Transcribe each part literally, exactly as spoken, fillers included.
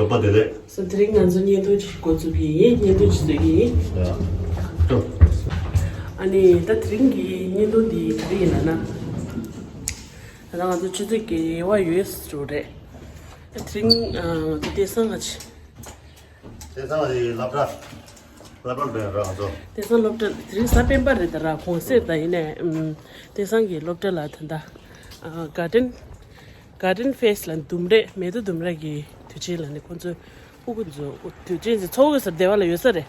པ་དེ་རེད། སོ་དེ་རིང་ང་ཚོ་བརྙན་ཐུང་ཅིག་འགོ་བཙུགས་ཀྱི་ཡིན། བརྙན་ཐུང་ཅིག་བཟོ་གི་ཡིན། ཡ། ཨ་ནི་ད་དེ་རིང་གི་བརྙན་ཐུང་འདི་ག་རེ་ཡིན་ལབ་ན། ད་ང་ཚོ་ཆུ་ཚོད་བརྒྱད་པ་ཡོལ་འགྲོ་རེད། དེ་རིང་ང་ཚོ་དེང་སང་ང་ཚོ། དེང་སང་ལ་སློབ་གྲྭ། སློབ་གྲྭ་འགྲོ་ཡ་ར་ང་ཚོ། དེང་སང་སློབ་གྲྭ་དེ་རིང་གཟའ་སྤེན་པ་རེད་ད་ར། གུང་སེང་ད་ཡིན་ནའི་ཨམ། དེང་སང་གི་སློབ་གྲྭ་ལ་ད་ལྟ་ཨ། Garden Garden Fest ལ་ལྡུམ་ར་མེ་ཏོག་ལྡུམ་ར་གི་དུས་ཆེན་ལ་ནི་ཁོང་ཚོ་ཕྲུ་གུ་ཚོ་དུས་ཆེན་ཚོ་ཚོགས་ཡོད་ས་སྡེ་བ་ལ་ཡོད་ས་རེད།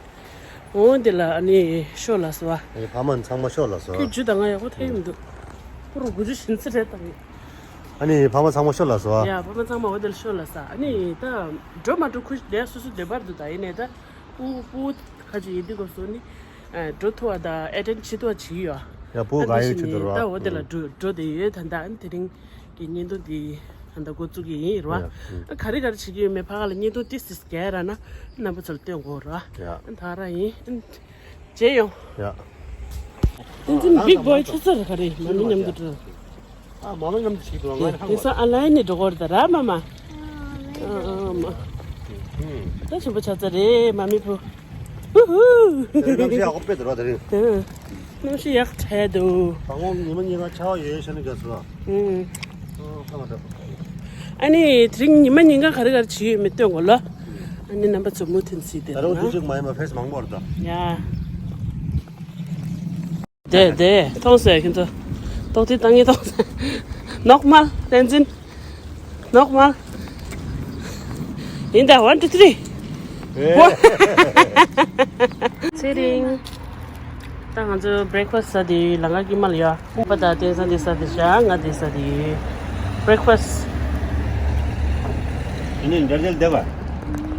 འོ་དེ་ལ་ཨ་ནི་ཤོ་ལ་སོ་བ། ཨ་ནི་ཕ་མ་ཚང་མ་ཤོ་ལ་སོ། ཁྱོད་རྒྱུ་ད་ང་ཡག་པོ་ཐེ་མི་འདུག་ཁོ་རུ་དགུ་བཅུ་ཞིག་ཚེ་རེད་དང་། ཨ་ནི་ཕ་མ་ཚང་མ་ཤོ་ལ་སོ། ཡ་ཕ་མ་ཚང་མ་འོ་དེ་ལ་ཤོ་ལ་ས། ཨ་ནི་ད་འགྲོ་མ་འགྲོ་ཁུ་ལས་སོ་སོ་འདོད་པར་འདུག་ད་ཡིན་ནའི་ད་ཕྲུ་གུ་ཕྲུ་གུ་ཁ་ཅིག་ཡིན་དུས་སྐབས་སུ་ནི་འགྲོ་ཐུབ་པ་དང་ཨེ་ཊེན་བྱེད་ཐུབ་པ་བྱེད་ཀྱི་ཡོད། ཡ་ཕྲུ་གུ་ག་ཡོད་ཆེད་དུ་ར། ད་འོ་དེ་ལ་འགྲོ་འགྲོ་བསྡད་ཡོད། ད་ད་ཨ་ནི་དེ་རིང་གི་བརྙན་ཐུང་འདི་ད་ལྟ་འགོ་བཙུགས་ཀྱི་ཡིན་རེད་བ། ཡ། ཨ་ག་རེ་ག་རེ་བྱེད་ཀྱི་ཡོད་མེད་ཕ་ག་ལ་བརྙན་ཐུང་ཏིས་ཏིས་རྒྱག་ར་ན་རྣམ་པ་ཚོར་སྟོན་དགོས་རེད་བ། ཡ། ཨ་ད་ར་ཡིན། ཨ་མཇལ་ཡོང་། ཡ། བསྟན་འཛིན་big boy ཆགས་ཚར་ག་རེ་མ་མི་མཉམ་དུ་འགྲོ། ཨ་མ་མི་མཉམ་དུ་ཞིག་འགྲོ། ང་ཧང་མ། དེང་སང་ཨ་ལའི་ནས་འགྲོ་གི་རེད་ད་ར་མ་མ། ཨ་ཨ་མ། ད་ཆེན་པོ་ཆགས་ཚར་རེད་མ་མི་བུ། ཧུ་ཧུ། གནམ་གཤིས་ཡག་པོ་དཔེ་འདུག་ར་དེ་རིང་། ཨ། གནམ་གཤིས་ཡག་དྲགས་འདུག་ད་དགོང་ཉི་མ་ཉིན་གང་ཆར་པ་ཡོད་ཤག་ནི་རྒྱ་སོ། ཨུམ། ཨོ་ཁ་མ་ད། ཨ་ནི་དེ་རིང་ཉི་མ་ཉིན་གང་ག་རེ་ག་རེ་བྱེད་ཡོད་མེད་སྟོན་དགོས་ལ། ཨ་ནི་རྣམ་པ་ཚོ་མུ་མཐུད་གཟིགས་དེ་ད་རུང་དུས་ན། གཅིག་མ་ཡིན་པ་ཕེས་མང་པོ་རེད་ད། ཡ། དེ་དེ་མཐོང་སོང་ཁྱོད་ཚོ། ཏོག་ཙི་བཏང་ངེས་མཐོང་སོང་། ནོག་མལ་བསྟན་འཛིན། ནོག་མལ། ཡིན་ད། One, two, three. ཚེ་རིང་། ད་ང་ཚོ་breakfast ཟ་དེ་ལམ་ཁ་དཀྱིལ་མ་ལ་ཡོད། ཨ་ཁུ་པ་དང་དེང་སང་དེ་ཟ་དེ་བཞག་ང་དེ་ཟ་དེ་ཡོད། Breakfast། དེ་ནས་འདྲ་འདྲ་བསྡད་པ།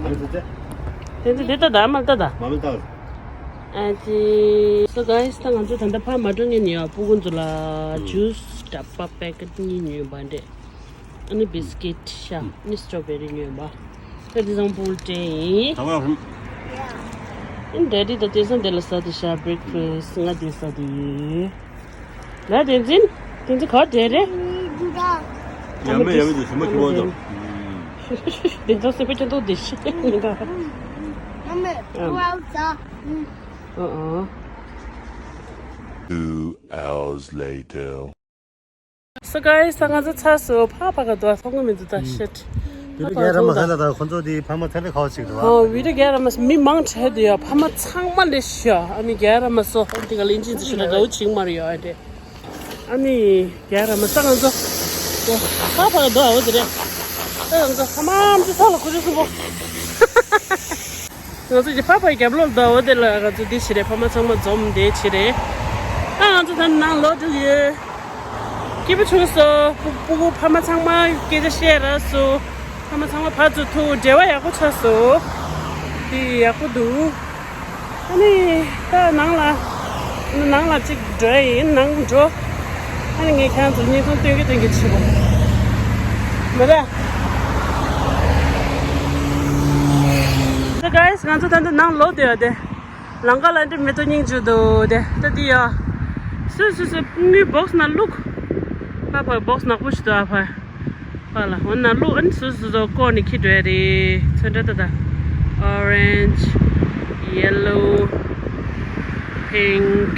ང་ཚོ་ཚེ། དེ་ཚོ་དེ་ལྟ་ད་མ་ལྟ་ད། མ་མི་ལྟ། ཨ་ཙི། So guys ད་ང་ཚོ་ད་ལྟ་ཕར་མ་འགྲོ་ངེས་ནས་ཡོད། ཕྲུ་གུ་ཚོ་ལ་ཇུས་འདྲ་པ་པེ་ཀེཊ་གཉིས་ཉོས་པ་འདྲ། ཨ་ནི་བི་སི་ཀིཊ་ཤ། ཨ་ནི་སི་ཊོ་བེ་རི་ཉོས་པ། ད་དེང་སང་ཕྲུ་གུ་སྤྲད་ཡིན། ད་བར་ཧུམ། ཨ་ནི་ཌེ་ཌི་ད་དེང་སང་དེ་ལ་ཟ་དེ་ཤ། breakfast ང་དེ་ཟ་དེ་ཡིན། ལ་བསྟན་འཛིན། བསྟན་འཛིན་ག་བསྡད་རེད། ཡ་མེད་ཡ་མེད་དུ་ཞུ་མ་ཞུ་མ་འདུག་དེ་ཚོ་སེམས་པ་སྐྱོ་མདོག་དེ་ཤི་ཡིན་ད། ཨ་ཨ། Two hours later. So guys ད་ང་ཚོ་ཚར་སོང་། ཕ་ཕ་ག་འདུག་མཐོང་གི་མི་འདུག་ད་ཤེད། བི་ཌི་ཡོ་རྒྱག་ར་མ་ཟེར་ལ་ད་ཁོ་ཚོ་དེ་ཕ་མ་ཚ་ལེ་ཁ་བ་ཞིག་འདུག་ཨོ་བི་ཌི་ཡོ་རྒྱག་ར་མ་ཟེར། མི་མང་དྲགས་འདུག་ཡ། ཕ་མ་ཚང་མ་ལས་ཤ། ཨ་ནི་རྒྱག་ར་མ་སོ། ཨ་ནི་དེ་ག་ལ་ཨིན་ཇི་ཚོ་ཤི་ན་དགའ་བོ་བྱིང་མ་རེད་ཡ་ཨ་དེ། ཨ་ནི་རྒྱག་ར་མ་ཟེར་ང་ཚོ། ཨོ་ཕ་ཕ་ག་འདུག་ཨོ་དེ་རེད། ཨ་ང་ཚོ་ཕ་མ་ཚོ་ཚ་ལ་ཁུ་ཆུ་གསུམ་པོ། ང་ཚོ་གི་ཕ་ཕའི་རྒྱབ་ལོགས་ལ་འོ་དེ་ལ་ང་ཚོ་འདི་བྱེད་རེད། ཕ་མ་ཚང་མ་འཛོམས་འདི་བྱེད་རེད། ཨ་ང་ཚོ་ད་ནང་ལོག་འགྲོ་གི་ཡོད། སྐྱིད་པོ་བྱུང་སོང་། སྤུ་སྤུ་གུ་ཕ་མ་ཚང་མ་སྐད་ཆ་བཤད་རག་སོང་། ཕ་མ་ཚང་མ་ཕར་ཚུར་ཐུག་འབྲེལ་བ་ཡག་པོ་ཆགས་སོང་། འདི་ཡག་པོ་འདུག་ཨ་ནི་ད་ནང་ལ་ནང་ལ་གཅིག་འགྲོ་ཡ་ཡིན། ནང་འགྲོ། ཨ་ནི་ངས་ཁྱེད་རང་ཚོར་བརྙན་ཐུང་སྟོན་གི་སྟོན་གི་བྱེད་པ་མ་རེད། So guys ང་ཚོ་ད་ལྟ་ནང་ལོག་བསྡད་ཡོད་དེ། ལམ་ཁ་ལ་འདི་མེ་ཏོག་སྙིང་རྗེ་འདུག་དེ་ད་འདི་ཡ། སུ་སུ་སུ་དངུལ་བོགས་ནང་བླུགས། ཕ་ཕ་བོགས་ནག་པོ་ཞིག་འདུག་ཨ་ཕ། ཕ་ལ་འོ་ན་བླུགས། ཨ་ནི་སུ་སུ་སུ་བཀོག་ནས་འཁྱེར་འགྲོ་ཡ་རེད། ཚོན་ཁྲ་ད་ད། Orange, yellow, pink.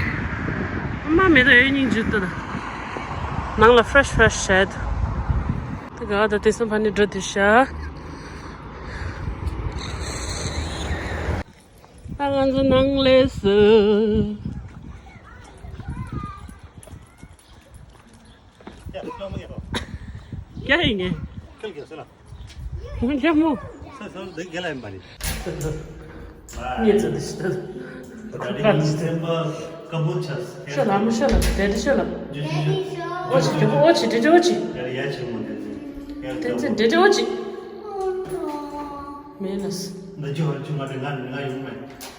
ཨ་མ་མེ་ཏོག་ཡོད་སྙིང་རྗེ་འདུག་ད། ནང་ལ་fresh fresh བྱས་འདུག་དེ་ག་ད་དེང་སང་ཕ་ནི་འགྲོ་དུས་ཤག་ད་ང་ཚོ་ནང་ལས་སུ། རྒྱ་ཡིན་ངེས། རྒྱ་མོ། ངེས་ཚོ་འདི་ཤི་ད། ཁ་ཁ་འདི་ཤི་ད། ཤོ་ལ་མོ་ཤོ་ལ་ཌེ་ཌི་ཤོ་ལ། ཨོ་ཅི་ཨོ་ཅི་ཌེ་ཌི་ཨོ་ཅི། ཌེ་ཌི་ཨོ་ཅི། མེད་ལ།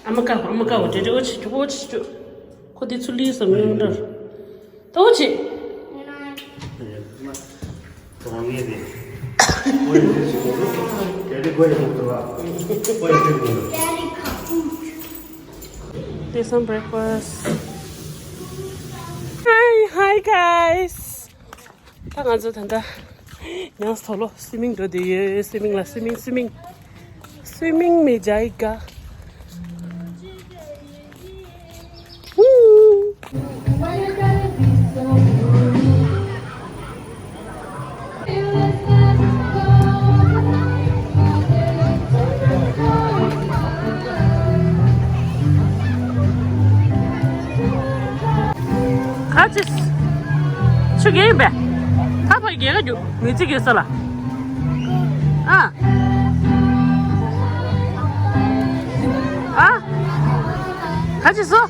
ཨ་མ་ཀ་ཨ་མ་ཀ་འོ་ཌེ་ཌི་ཨོ་ཅི་ཨོ་ཅི་ཅོ། ཁོ་དེ་ཚུར་ལུས་སམ་ཡོང་འདྲ། ཏོ་ཅི། Take some breakfast. Hi, hi guys. ད་ང་ཚོ་ད་ལྟ་ཡང་སོ་ལོ་སུའི་མིང་འགྲོ་དེ་ཡོད། སུའི་མིང་ལ་སུའི་མིང་སུའི་མིང་། स्विमिंग में जाएगा। ཁ་ཅིག་ཆུ་རྒྱས་ཡིན་པས། ཁ་ཕར་རྒྱལ་ཁ་རྒྱུ་མི་ཚིག་གི་ས་ལ། ཨ། ཨ། ཁ་ཅིག་སོ།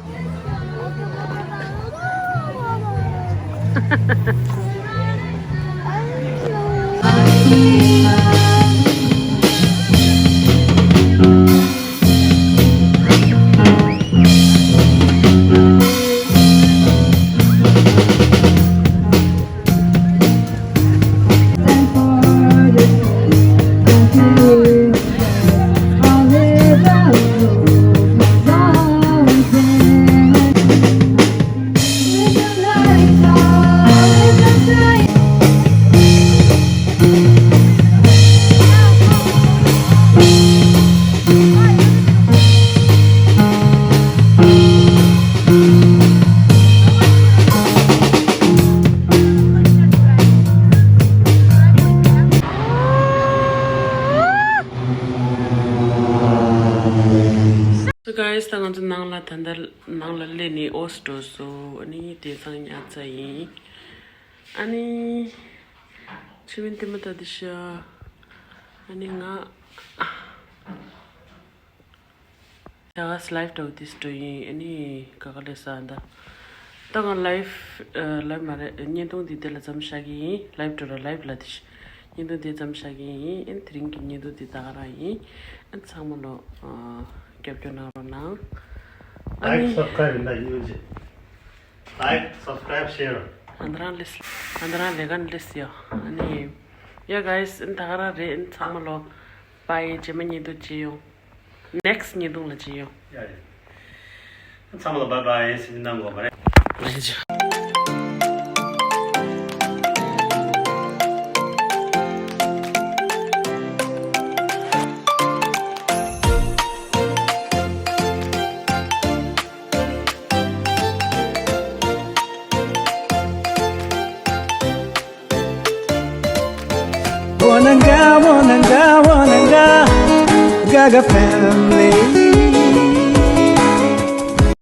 So guys, ད་ང་ཚོ་ནང་ལ་ད་ལྟ་ནང་ལ་སླེབས་ནས་ཨོ་སི་འགྲོ་སོང་། ཨ་ནི་དེང་སང་ཉལ་ཚར་ཡིན། ཨ་ནི་ཆུ་མིན་ཏི་མ་ད་དི་ཤ། ཨ་ནི་ང་ད་ག་ལའིབ་འགྲོ་དུས་འགྲོ་ཡིན། ཨ་ནི་ག་ག་ལས་ས་འདི། ད་ང་ལའིབ་ཨ་ལའིབ་མ་རེད། བརྙན་ཐུང་འདི་དེ་ལ་མཚམས་བཞག་གི་ཡིན། ལའིབ་འགྲོ་ར་ལའིབ་ལ་དེ་བརྙན་ཐུང་དེ་མཚམས་བཞག་གི་ཡིན། ཨ་ནི་དེ་རིང་གི་བརྙན་ཐུང་འདི་ད་ག་རང་ཡིན། ཨ་ནི་ཚང་མ་ལོ་ཨ་རྒྱབ་སྐྱོར་གནང་རོགས་གནང་། ཨ་ནི་ལའིག་སབ་སི་ཀ་རའིབ་ཡིན་ན་ཡིན་ཅེ། ལའིག་སབ་སི་ཀ་རའིབ་ཤེར། ཨ་ད་རང་ལེས། ཨ་ད་རང་ལས་ཀ་ལེས་ཡོ། ཨ་ནི་ཡ་གའི་སི། ཨ་ནི་ད་ག་རང་རེད། ཨ་ནི་ཚང་མ་ལོ་བྷའི། རྗེས་མ་བརྙན་ཐུང་མཇལ་ཡོང་། ནེག་སི་བརྙན་ཐུང་ལ་མཇལ་ཡོང་། ཡ་ཡ། ཚང་མ་ལ་བྷའི་བྷའི་ཟེར་གནང་དགོས་མ་རེད། ལེགས་བྱུང་། Wananga, wananga, wananga, Gaga family.